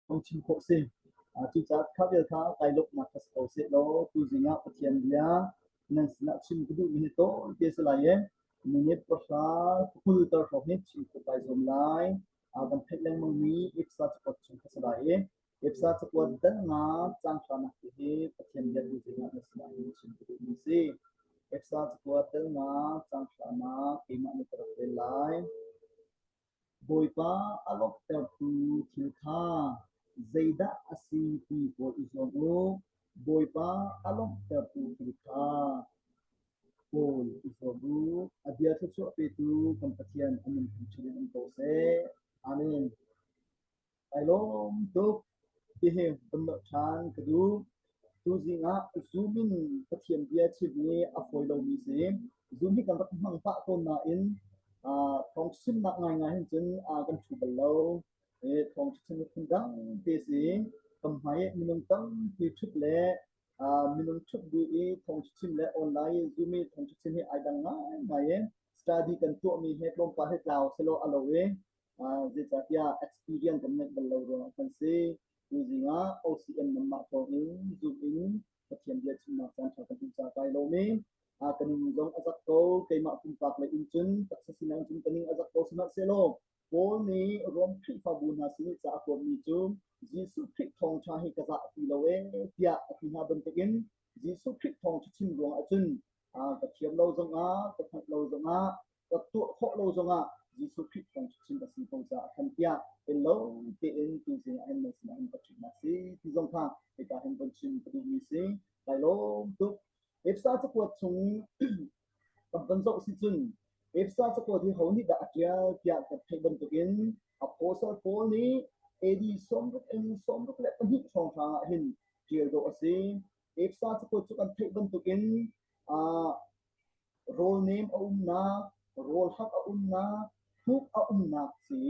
Kong chim khawh si. Cucaah kha vial kha kai lawmhnak kha si ko sehlaw tuzing ah Pathian bia nan sinah chim ka duhmi hi tawite si lai i minute 20 ter hrawng hi chim khawh kai zuam lai. Kan theih lengmangmi Ifsa cakuat chung kha si lai i Ifsa cakuat dal nga caang hranak ti hi Pathian bia tuzing ah na sinah hin chim ka duhmi si. Ifsa cakuat dal nga caang hranak keimah nih ka rak rel lai. Bawipa a lawmhtertu thil kha zeidah a si ti kawl i zuam u. Bawipa a lawmhtertu thil kha kawl i zuam u. A bia thluachuah petu kan Pathian a min thangṭhat in um ko seh. Amen. Kai lawm tuk. Hihi van nolh ṭhan ka duh. Tuzing ah Zoom in Pathian bia chim hi a fawi lomi si. Zoom hi kan rak hmang pah tawn nain thawng chimnak ngaingai hin cun kan ṭhu bal lo. Thawng chim hi phundang te si. Kan hmai i minung tampi ṭhut le minung ṭhut bu i thawng chim le online i Zoom i thawng chim hi ai dang ngaingai i study kan tuahmi he tlawmpal he tlau selaw a lo i zeicahtiah experience kan ngeih bal lo ruangah kan si. Tuzing ah OCN nanmah thawngin Zoom in Pathian bia chimnak caan ṭha kan hmuh caah kai lawm i ka ning zong a zak ko. Keimah pumpak lei in cun taksa sinak cun ka ning a zak ko. Sihmanhsehlaw Paul nih Rom Khrihfabu hna sin i ca a kuatmi cu Jesuh Khrih thawngṭha hi ka zah ti lo ee tiah a ti hna bantukin Jesuh Khrih thawngṭha chim ruangah cun ka thiam lo zongah ka hngalh lo zongah ka tuah khawh lo zongah Jesuh Khrih thawng chim a si ko caah khan tiah el lo tein tuzing ah hin nan sinah hin ka ṭhitnak si ti zong kha hika hin von chim ka duhmi si. Kai lawm tuk. Efsa cakuat chung kan van zoh si cun Efsa cakuat hi ho nih dah a ṭial tiah kan theih bantukin Apostle Paul nih AD 60 in 62 hrawnghrang ah hin ṭial dawh a si. Efsa cakuat cu kan theih bantukin Rawl nem a umnak, rawl hak a umnak, hnuk a umnak si.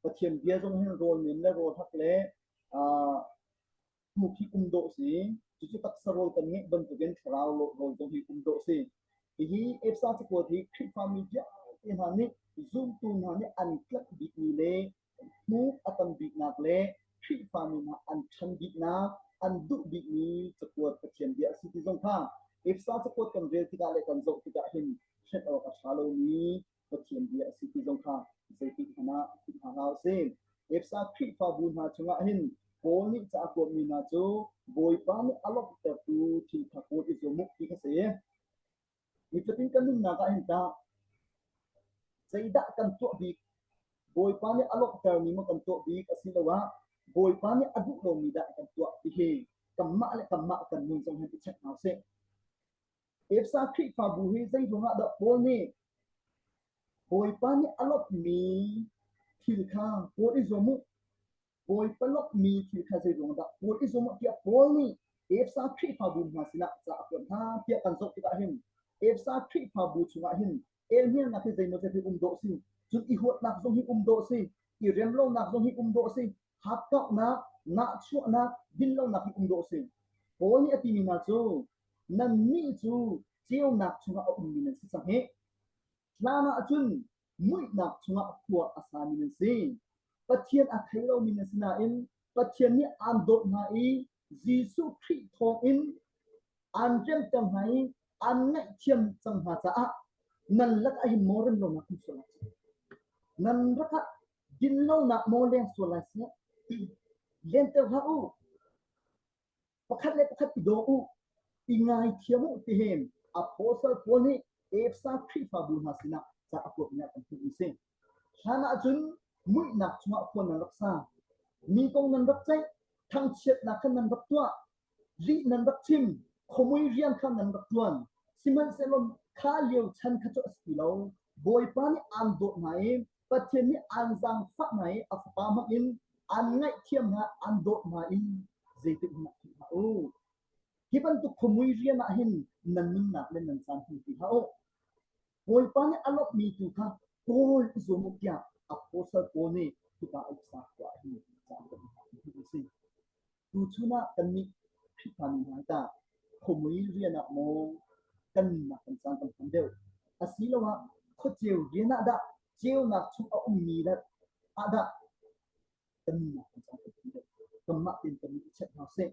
Pathian bia zong hin rawl nem le rawl hak le hnuk hi um dawh si. Cucu taksa rawl kan ngeih bantukin thlarau rawl zong hi um dawh si. Hihi Efesa cakuat hi Khrihfami vialte hna nih zumtu hna nih an tlaih bikmi le Hmuh a tam biknak le Khrihfami hna an ṭhan biknak, an duh bikmi cakuat Pathian bia a si ti zong kha Efesa cakuat kan rel tikah le kan zoh tikah hin hrelh awk a ṭha lomi Pathian bia a si ti zong kha zeitik hmanh ah philh hna hlah usih. Efesa Khrihfabu hna chungah hin Paul nih ca a kuatmi hna cu Bawipa nih a lawmhtertu thil kha kawl i zuam u ti kha si. Nifatin kan nunnak ah hin tah zeidah kan tuah bik? Bawipa nih a lawmhtermi maw kan tuah bik asiloah Bawipa nih a duh lomi dah kan tuah ti hi kanmah le kanmah kan nun zong hin i check hna usih. Efesa Khrihfabu hi zei ruangah dah Paul nih Bawipa nih a lawmhmi thil kha kawl i zuam u Bawipa lawmhmi thil kha zei ruang dah Paul i zuam tiah Paul nih Efesa Khrihfabu hna sinah ca a kuat hna tiah kan zoh tikah hin Efesa Khrihfabu chungah hin elhnialnak hi zeimawzat hi um dawh si, cun i huatnak zong hi um dawh si, i remlonak zong hi um dawh si, hakkauhnak, nahchuahnak, dinlonak hi um dawh si. Paul nih a timi hna cu nannih cu ceunak chungah a ummi nan si cang hih. Hlan ah cun muihnak chungah khua a sami nan si. Pathian a thei lomi nan si nain Pathian nih aan dawt hna i Jesuh Khrih thawngin aan remter hna i aan ngaihthiam cang hna caah nan lakah hin maw remlonak um sual lai seh. Nan rakah dinlonak maw leng sual lai seh. Lenter hlah u. Pakhat le pakhat i daw u, i ngaithiam u ti hin Apostle Paul nih Efesa Khrihfabu hna sinah ca a kuatmi ah kan hmuhmi si. Hlan ahcun muihnak chungah khua nan rak sa. Mi kong nan rak ceih, thangchiatnak kha nan rak tuah, lih nan rak chim, khuamui rian kha nan rak ṭuan. Sihmanhsehlaw kha lio chan kha cu a si ti lo. Bawipa nih aan dawt hna i Pathian nih aan zaangfah hna i a Fapa hmang in aan ngaihthiam hna, aan dawt hna i zeitik hmanh ah philh hlah u. Hi bantuk khuamui rian ah hin nan nunnak le nan caan hmang ti hlah u. Bawipa nih a lawmhmi tu kha kawl i zuam u tiah Apostle Paul nih hika uksa khua ah hin ca a kan a si. Tuchun ah kannih Khrihfami hna tah khuamui rian ah maw kan nunnak kan caan kan hman deuh? Asiloah khuaceu rian ah dah ceunak chung a ummi ah dah kan nunnak kan caan kan hman deuh? Kanmah tein kan i check hna sih.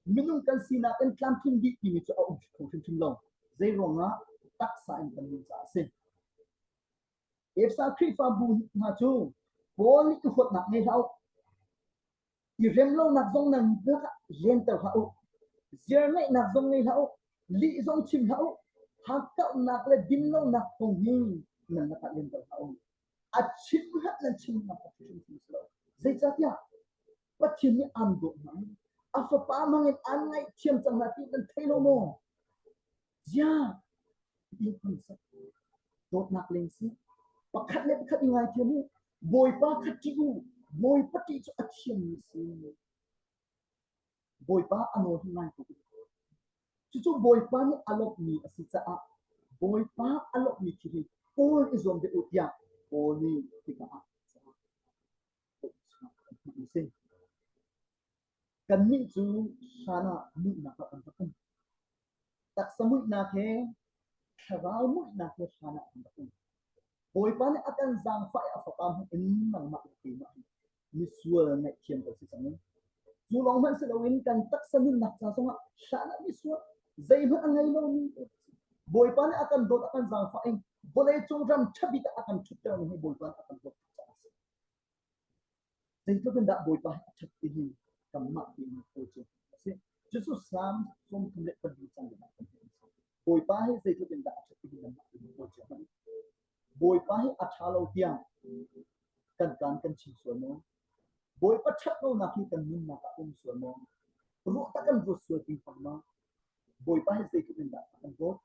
Minung kan sinak in tlamtling dih timi cu a um kho hrimhrim lo. Zei ruangah taksa in kan nun caah a si. Efesa Khrihfabu hna cu Paul nih i huatnak ngei hlah u. I remlonak zong nan lakah lenter hlah u. Ziarngeihnak zong ngei hlah u. Lih zong chim hlah u. Hakkauhnak le dinlonak kong hi nan lakah lenter hlah u. A chim hlat nan chimnak a hrimhrim si lo. Zeicahtiah Pathian nih aan dawt hna i a fapa hmangin aan ngaihthiam cang hna ti nan thei lo maw? Ziah ti phun sak. Dawtnak leng si. Pakhat le pakhat i ngaithiam u. Bawipa kha ṭih u. Bawipa ṭih cu a thiammi si. Bawipa a nawl hi ngai ko. Cucu Bawipa nih a lawmhmi a si caah Bawipa a lawmhmi thil hi kawl i zuam deuh u tiah Paul nih hika ah a si. Kannih cu hlan ah muihnak ah kan rak um. Taksa muihnak he thlarau muihnak he hlan ah kan rak um. Bawipa nih a kan zaangfah i a fapa hmuh in nangmah le keimah hi misual ngaihthiam kan si cang. Cu lawng hmanh si loin kan taksa nunnak ca zongah hlan ah misual zeihmanh a ngei lomi Bawipa nih a kan dawt a kan zaangfah i vawleicung ram ṭha bik ah a kan ṭhuttermi hi Bawipa nih a kan dawt caah a si. Zeitluk in dah Bawipa hi a ṭhat ti hi kanmah tein kawl cio a si. Cucu Salm 34 cang ah kan hmuh. Bawipa hi zeitluk in dah a ṭhat ti hi kanmah tein kawl cio hmanh. Bawipa hi a ṭha lo tiang kan kaan kan chim sual maw? Bawipa ṭhat lonak hi kan nunnak ah um sual maw? Ruah tak kan ruat sual ping pang ma? Bawipa hi zeitluk in dah a kan dawt?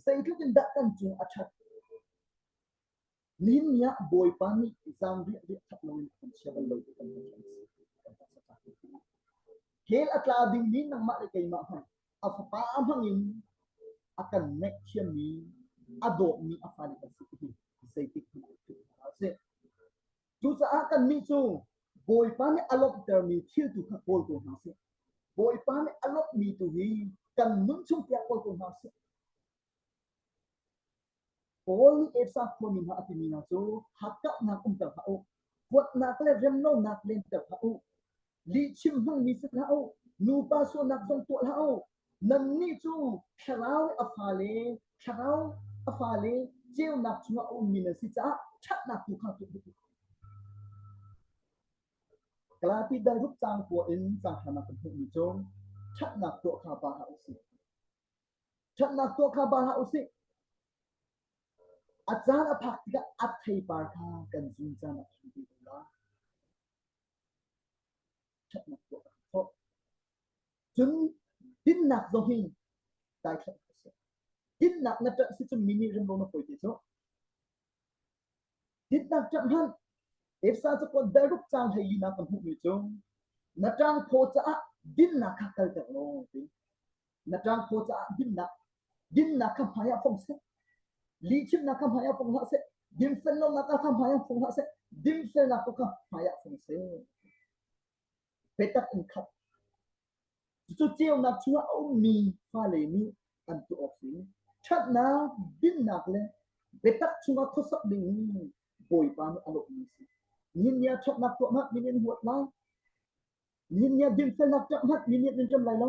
Zeitluk in dah kan cung a ṭhat? Nihin ni ah Bawipa nih zaangriah riah ṭhat loin a kan chia bal lo ti kan Pathian a si. Kan taksa tlak lo. Hell a tla dingmi nangmah le keimah hmanh a fapa hmangin a kan ngaihthiammi a dawtmi a fale kan si hi zeitik hmanh ah philh hna hlah sih. Cucaah kannih cu Bawipa nih a lawmhtermi thil tu kha kawl ko hna sih. Bawipa nih a lawmhmi tu hi kan nun chung tiah kawl ko hna sih. Paul nih Efesa khuami hna a timi hna cu hakkauhnak umter hlah u, huatnak le remlonak lenter hlah u, lihchim hmangmi si hlah u, nupa sualnak zong tuah hlah u. Nannih cu thlarau a fale, thlarau a fale ceunak chungah a ummi nan si caah ṭhatnak tu kha tuah u. Galati dal ruk caang kua in caang hranak kan hmuhmi cu ṭhatnak tuah kha pa hlah u sih. Ṭhatnak tuah kha ba hlah usih. A caan a phak tikah a theipar kha kan zun caan a phan te ko lai. Ṭhatnak tuah kan thawk. Cun dinnak zong hi daithlan a si. Dinnak na ṭanh si cun mi nih remro na fawi te cu. Dinnak ṭanh hmanh Efesa cakuat dalruk caang hlei linak kan hmuhmi cu na ṭangphaw caah dinnak kha kalter law ti. Na ṭangphaw caah dinnak dinnak kha hmai ah fong seh. Lihchimnak kha hmai ah fong hlah seh. Dinfel lonak kha hmai ah fong hlah seh. Dinfelnak tu kha hmai ah fong seh. Biatak in khat. Cucu ceunak chungah a ummi fale nih an tuah awk si. Ṭhatnak, dinnak le biatak chungah khuasak ding hi Bawipa nih a lawmhmi a si. Nihin ni ah ṭhatnak tuah hmanh mi nih an huat lai. Nihin ni ah dinfelnak ṭap hmanh mi nih an ṭem lai lo.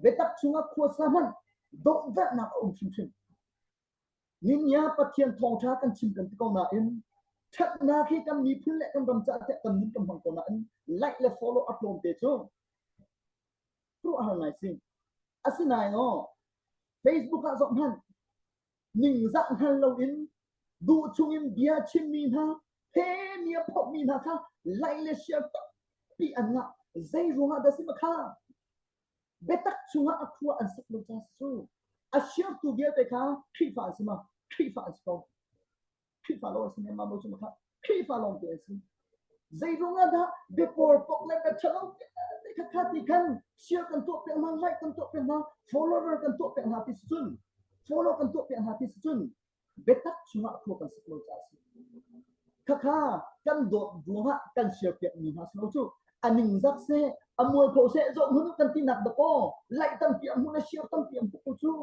Biatak chungah khuasa hmanh dawhvelhnak a um hrimhrim. Nihin ni ah Pathian thawngṭha kan chim kan ti ko nain ṭhatnak hi kan miphun le kan ram caah tiah kan nun kan hmang ko nain like le follow a tlawmte cu khuaruahhar ngai si. Asinain aw Facebook ah zoh hmanh ningzah hngal loin duh chungin bia chimmi hna he mi a phawtmi hna kha like le share tampi an ngah. Zei ruangah dah si ma kha? Biatak chungah a khua an sak lo caah si cu. A share-tu vialte kha Khrihfa an si ma? Khrihfa an si ko. Khrihfa lawng an si men ma maw cu ma kha? Khrihfa lawng te an si. Zei ruangah dah biaporpok le bia ṭhalo te kha kha ti khan share kan tuah piak hna, like kan tuah piak hna, follower kan tuah piak hna ti si cun, follow kan tuah piak hna ti si cun, biatak chungah khua kan sak lo caah a si. Khakha kan dawt ruangah kan share piakmi hna si lo cu a ningzak seh, a mualpho seh, zawh hmun kan tinak dakaw, like tampi a hmuh le share tampi an hmuh ko cu.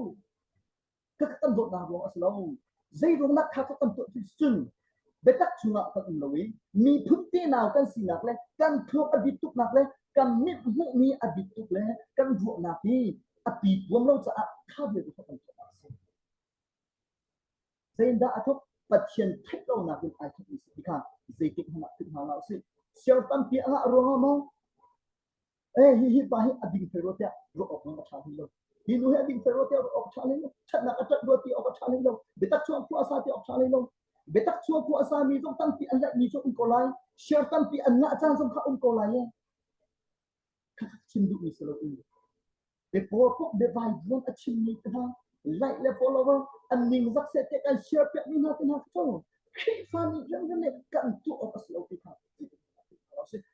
Khakha kan dawtnak ruang a si lo. Zei ruangah kha kan tuah ti cun. Biatak chungah kan um lo i miphun tenau kan sinak le kan thluak a bit tuknak le kan mit hmuhmi a bit tuk le kan ruahnak hi a pipuam lo caah kha vialte kha kan tuah a si. Zeidah a thawk? Pathian theih lonak in ai thawkmi si ti kha zeitik hmanh ah philh hna hlah usih. Siar tampi a ngah ruangah maw Eh hi hi pa hi a ding fel rua tiah ruah awk a ṭha hlei lo. Hi nu hi a ding fel rua tiah ruah awk a ṭha hlei lo. Ṭhatnak a ṭat rua ti awk a ṭha hlei lo. Biatak chuah khua a sa ti awk a ṭha hlei lo. Biatak chuah khua a sa mi zong tampi an laih mi cu um ko lai. Share tampi an ngah caan zong kha um ko lai. Kha chim duhmi si lo in. Biapaw biavai buan a chimmi te hna like le follower an ning zak seh te kan share piak mi hna te hna cu Khrihfa nih rian le kan tuah awk a si lo ti kha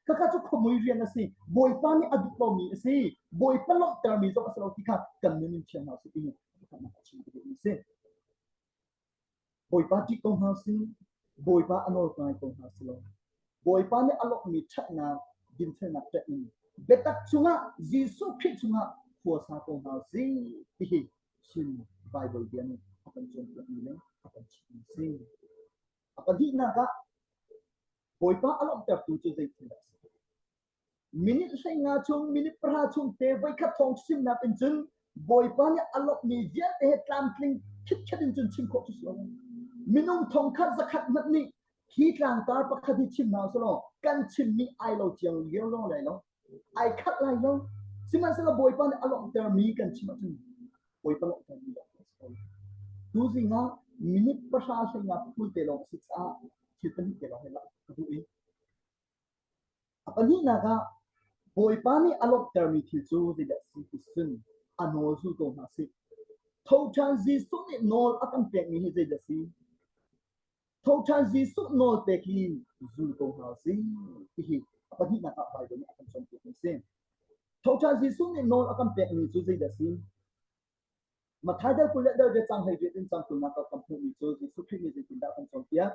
Khakha cu khuamui rian a si. Bawipa nih a duh lomi a si. Bawipa lawmhtermi zong a si lo ti kha kan nun in thiam hna usih ti a chim duhmi a si. Bawipa ṭih ko hna usih. Bawipa a nawl ngai ko hna si lo. Bawipa nih a lawmhmi ṭhatnak, dinfelnak ṭanh in biatak chungah Jesuh Khrih chungah khua sa ko hna usih ti hi Chin Bible bia nih a kan cawnpiakmi le a kan chimhmi a si. A pahnihnak ah Bawipa a lawmhtertu cu zei thil dah a si? Minute 15 chung, minute 10 chung te voikhat thawng chimnak in cun Bawipa nih a lawmhmi vialte he tlamtling khitkhet in cun chim khawh cu si lo. Minung thongkhat zakhat hmanh nih hi tlangtar pakhat hi chim hna usih kan chimmi ai lo ciang lio lo lai lo. Ai khat lai lo. Sihmanhsehlaw Bawipa nih a lawmhtermi kan chim ahcun Bawipa lawmhtermi lawng a si ko. Tuzing ah minute 10 hleinga phul te lawng a si caah thil pahnih te lawng hi lak ka duh i a pahnihnak ah Bawipa nih a lawmhtermi thil cu zeidah a si ti cun a nawl zul ko hna sih. Tho ṭhan Jesuh nih nawl a kan pekmi hi zeidah a si? Tho ṭhan Jesuh nawl pek hi zul ko hna usih ti hi a pahnihnak ah Baibal nih a kan cawnpiakmi a si. Tho ṭhan Jesuh nih nawl a kan pekmi cu zeidah a si? Matthai dal 20 le dal riat cang 18 in cang 20 nak ah kan hmuhmi cu Jesuh Khrih nih zeitindah a kan cawnpiak?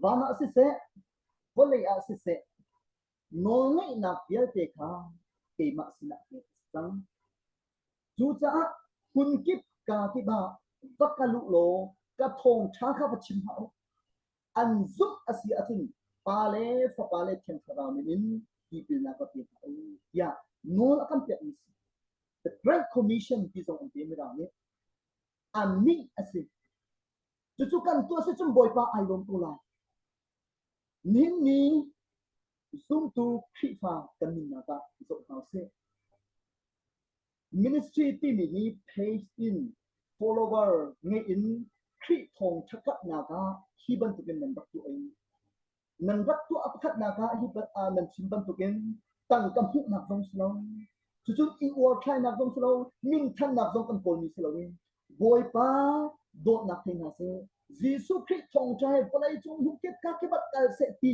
Van ah siseh, vawlei ah siseh, nawlngeihnak vialte kha keimah sinah pek a si cang. Cucaah hmunkip kaa kip ah va kal u law ka thawngṭha kha va chim hlah u. An zumh a si ahcun Pa le Fapa le Thiang Thlarau min in tipilnak va pe hna u tiah nawl a kan pekmi si. The Great Commission ti zong an ti Mirang nih. A min a si. Cucu kan tuah si cun Bawipa ai lawm ko lai. Nihin ni zumtu Khrihfa kan nunnak ah zoh hna usih. Ministry timi hi page in follower ngeih in Khrih thawngṭha karhnak ah hi bantukin nan rak tuah i nan rak tuah a pakhatnak ah hi nan chim bantukin tangka hmuhnak zong si lo, cucun i uarthlainak zong si lo, minthannak zong kan kawlmi si loin Bawipa dawtnak thei hna seh, Jesuh Khrih thawngṭha he vawlei cung hmunkip ka kip ah kal seh ti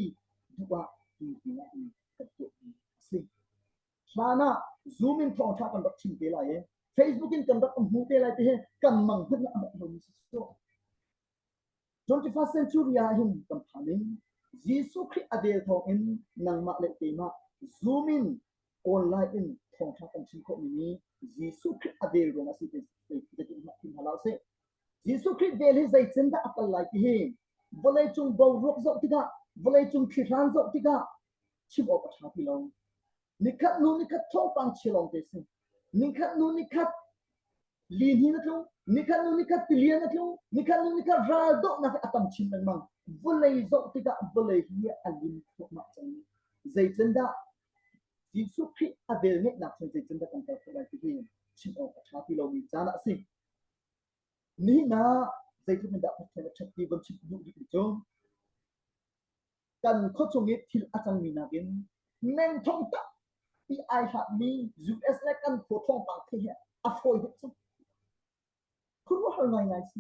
duh ah tu ah kan tuahmi a si. Hlan ah Zoom in thawngṭha kan rak chim te lai i Facebook in kan rak hmu te lai ti hi kan mang hmanh a mak lomi si sawh. 21st century ah hin kan phan in Jesuh Khrih a vel thawng in nangmah le keimah Zoom in online in thawngṭha kan chim khawhmi nih Jesuh Khrih a vel ruang a si ti thim hna hlah usih. Jesuh Khrih vel hi zeitin dah a kal lai ti hi vawleicung boruak zoh tikah vawleicung thlihran zoh tikah chim awk a ṭha ti lo. Nikhat hnu nikhat thawngpang chia lawng te si. Nikhat hnu nikhat lihnin a tlung, nikhat hnu nikhat tilian a tlung, nikhat hnu nikhat ral dohnak a tam chin lengmang. Vawlei zoh tikah vawlei hi a lim thluahmah cang. Zeitindah Jesuh Khrih a velngeihnak cun zeitindah kan kal khawh lai ti hi chim awk a ṭha ti lomi caan ah a si. Nihin ah zeitluk in dah Pathian a ṭhat ti von chim duh rih cu kan khuachung i thil a cangmi nakin meng thong tampi ai hlatmi US le kan khua thawngpang theih hi a fawi deuh cang. Khuaruahhar ngaingai si.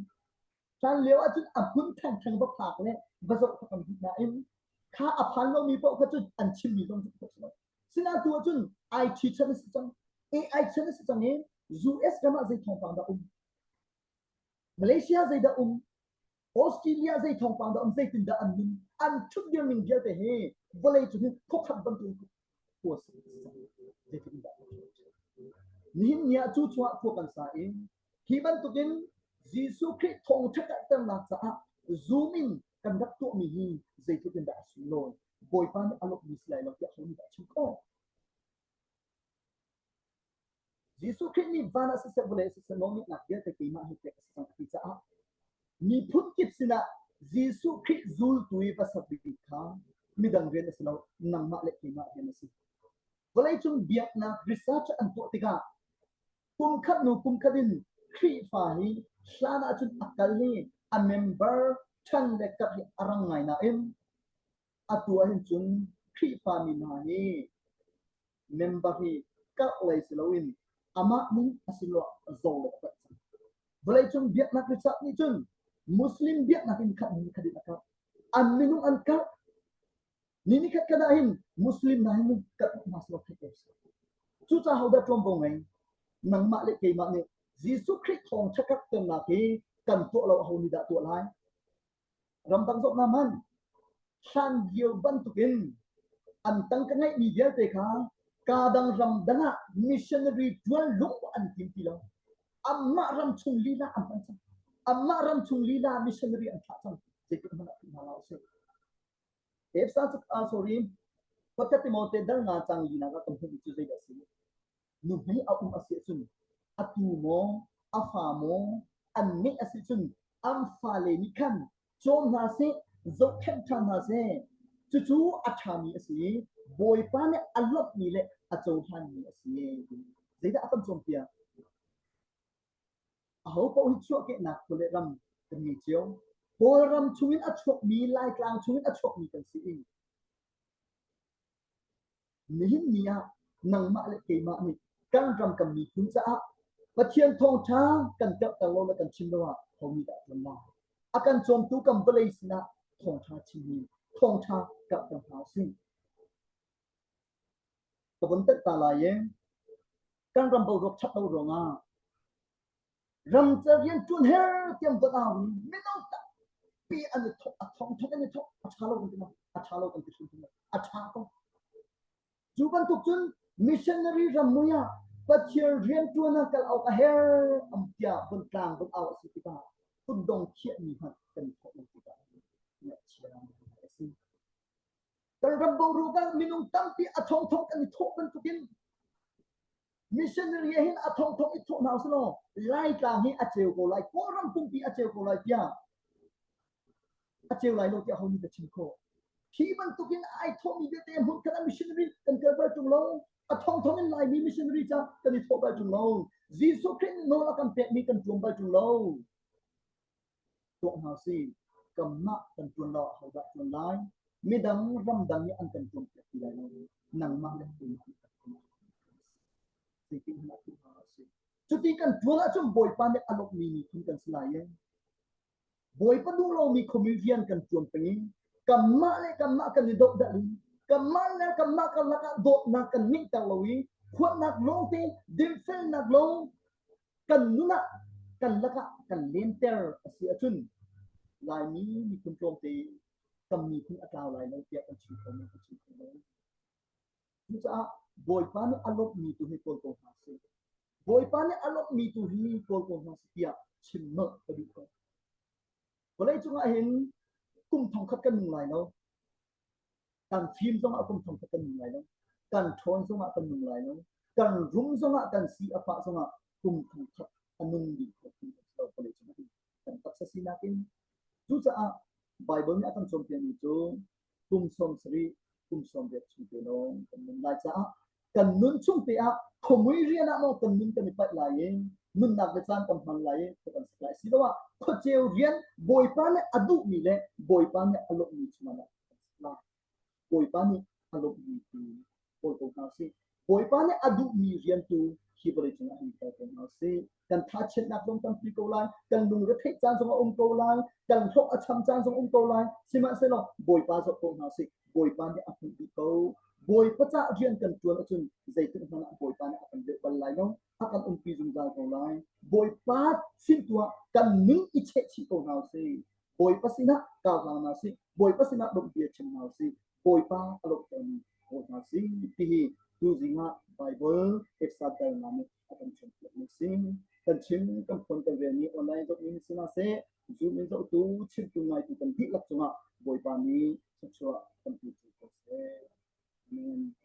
Hlan lio ahcun a hmun thengtheng va phak le va zoh kha kan duh nain kha a phan lomi paoh kha cun an chimmi zong cu khawh si lo. Sinain tu ahcun IT chan a si cang, AI chan a si cang i US ram ah zei thawngpang dah um? Malaysia zeidah um? Australia zei thawngpang dah um? Zeitindah an nun? An ṭhutdir ning vialte hi vawlei cung hi khuakhat bantuk khua si zeitin dah nihin ni ah cu chungah khua kan sa i hi bantukin Jesuh Khrih thawngṭha karhternak caah Zoom in kan rak tuahmi hi zeitluk in dah a sunglawi. Bawipa nih a lawmhmi si lai lo tiah ho nih dah a chim khawh? Jesuh Khrih nih van ah siseh vawlei ah siseh nawlngeihnak vialte keimah hi pek a si cang a ti caah miphun kip sinah Jesuh Khrih zultu i va ser ding kha midang rian a si lo, nangmah le keimah rian a si. Vawleicung biaknak research an tuah tikah kum khat hnu kum khat in Khrihfa hi hlan ahcun a kal hi a member ṭhan le karh hi a rang ngai nain atu ahhin cun Khrihfa mi hna hi member hi karh lei si loin amah ning a si lo zo le a palh cang. Vawleicung biaknak research nih cun Muslim biaknak in khat in khat in a karh. An minung an karh. Ni ni khat khat ah hin Muslim hna hin kan uk hna selaw theih ko seh. Cucaah hodah ṭuanvo ngei? Nangmah le keimah nih Jesuh Khrih thawngṭha karhternak hi kan tuah lo aho nih dah tuah lai? Ramdang zoh hna hmanh. Hlan lio bantukin an tangka ngeihmi vialte kha kaa dang ram dang ah missionary ṭuan lung an tim ti lo. Anmah ram chung lila an hman cang. Anmah ram chung lila missionary an thlah cang. Zeitik hmanh ah philh hna hlah usih. Efesa cu ah sorry, Pakhat Timote dal nga cang linak ah kan hmuhmi cu zeidah a si? Nuhmei a um a si ahcun atu maw, a fa maw, an ngeih a si cun an fale nih khan cawm hna seh, zohkhenh ṭhan hna seh. Cucu a ṭhami a si i Bawipa nih a lawmhmi le a cohlanmi a si. Zeidah a kan cawnpiak? Aho paoh hi chuahkehnak khua le ram kan ngei cio. Kawlram chungin a chuakmi, Laitlang chungin a chuakmi kan si i nihin ni ah nangmah le keimah nih kan ram kan miphun caah Pathian thawngṭha kan karhter lo le kan chim lo ah ho nih dah a ṭuan lai? A kan cawmtu kan vawlei sinah thawngṭha chimmi thawngṭha karhter hna usih. Ka vun telh ta lai i kan ram boruak ṭhat lo ruangah ramcar rian ṭuan her tiang von au i mino tampi an i thawk, a thong thong an i thawk, a ṭha lo kan ti ma? A ṭha lo kan ti hrimhrim lo. A ṭha ko. Cu bantuk cun missionary ram mui ah Pathian rian ṭuan ah kal awk a her am tiah vun tlang vun au a si tikah kutdong khiahmi hmanh kan i thawh lo tikah ngaihchia a si. Kan ram boruak ah minung tampi a thongthong kan i thawh bantukin missionary hin a thongthong i thawh hna usih Laitlang hi a ceu ko lai, Kawlram pumpi a ceu ko lai tiah a ceu lai lo tiah ho nih ka chim khawh. Hi bantukin ai thawhmi vialte hmun khat ah missionary kan kal bal ṭung lo. A thongthong in Laimi missionary ca kan i thawh bal ṭung lo. Jesuh Khrih nawl a kan pekmi kan ṭuan bal ṭung lo. Tuak hna sih, kanmah kan ṭuan lo ahodah ṭuan lai? Midang ramdang nih an kan ṭuanpiak ti lai lo. Nangmah le keimah nih kan ṭuan. Zeitin hmanh ah tuah hna sih. Cuti kan ṭuan ahcun Bawipa nih a lawmhmi miphun kan si lai i Bawipa duh lomi khuami rian kan ṭuan peng i kanmah le kanmah kan i dohdah i kanmah le kanmah karlak ah dawtnak kan ngeihter lo i huatnak lawngte dinfelnak lawng kan nun ah kan lakah kan lenter a si ahcun Laimi miphun tlawmte kan miphun a tlau lai lo tiah kan chim kho kan chim kho lo. Cucaah Bawipa nih a lawmhmi tu hi kawl ko hna sih. Bawipa nih a lawmhmi tu hi kawl ko hna sih tiah chim nolh ka duh ko. Vawlei cungah hin kum thongkhat kan nung lai lo. Kan fim zongah kum thongkhat kan nung lai lo. Kan ṭhawn zongah kan nung lai lo. Kan rum zongah kan si a fah zongah kum thongkhat a nung ding kho ti lo vawlei cungah hin kan taksa sinak in. Cucaah Bible nih a kan cawnpiakmi cu kum 70 kum 80 chung te lawng kan nun lai caah kan nun chung te ah khuamui rian ah maw kan nun kan i paih lai i nunnak le caan kan hman lai i khua kan sak lai asiloah khuaceu rian Bawipa nih a duhmi le Bawipa nih a lawmhmi chungah kan sak lai. Bawipa nih a lawmhmi tu kawl ko hna usih. Bawipa nih a duhmi rian tu hi vawlei cungah hin kal ko hna usih. Kan thachiatnak zong tampi ko lai, kan lungretheih caan zong a um ko lai, kan hlawh a cham caan zong um ko lai. Sihmanhsehlaw Bawipa zoh ko hna usih. Bawipa nih a hmuh dih ko. Bawipa cah rian kan ṭuan ahcun zeitik hmanh ah Bawipa nih a kan leh bal lai lo. A kan umpi zungzal ko lai. Bawipa sin tu ah kan nun i chehchih ko hna usih. Bawipa sinah kau hna hna sih. Bawipa sinah lawmh bia chim hna usih. Bawipa a lawmhtermi hawi hna si ti hi tuzing ah Bible Efsa dalnak nih a kan cawnpiakmi a si. Kan chim kan phuan kan rel ni online zohmi si hna seh, Zoom in zohtu, chimtu ngaitu kan dihlak cungah Bawipa nih thluachuah kan pe cio ko seh. Amen.